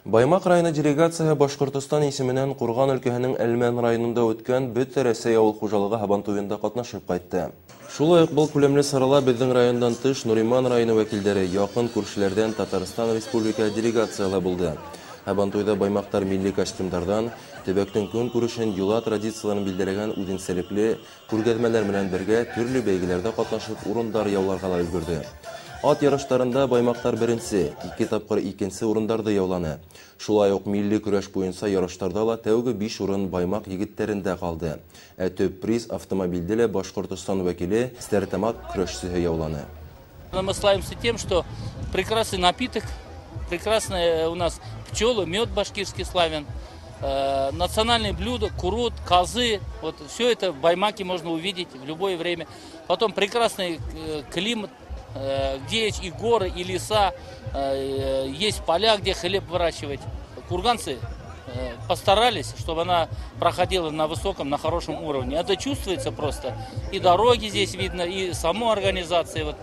Баймаҡ районы делегацияһы Башҡортостан исеменән Ҡурған өлкәһенең Әлмән районында үткән Бөтә Рәсәй ауыл хужалығы һабантуйында ҡатнашып ҡайтты. Шулай уҡ был күләмле сарала беҙҙең райондан тыш Нуриман районы вәкилдәре, яҡын күршеләрҙән Татарстан Республика делегацияла булды. Һабантуйҙа баймаҡтар милли костюмдарҙан, төбәктең көнкүрешен, йола традицияларын билдәләгән үҙенсәлекле күргәҙмәләр менән бергә төрлө бәйгеләрҙә ҡатнашып урындар яуларға ла өлгөрҙө. Ат ярыштарында баймаҡтар беренсе, ике тапҡыр икенсе урындарҙы яуланы. Шулай уҡ милли көрәш буйынса ярыштарҙа ла тәүге биш урын Баймаҡ егеттәрендә ҡалды. Ә төп приз автомобилде лә Башҡортостан вәкиле Стәрлетамаҡ көрәшсеһе яуланы. Мы славимся тем, что прекрасный напиток, прекрасные у нас пчелы, мед башкирский славен, национальные блюда, курут, казы. Вот все это в Баймаке можно увидеть в любое время. Потом прекрасный климат, где есть и горы, и леса, есть поля, где хлеб выращивать. Курганцы постарались, чтобы она проходила на высоком, на хорошем уровне. Это чувствуется просто. И дороги здесь видно, и саму организацию. Вот.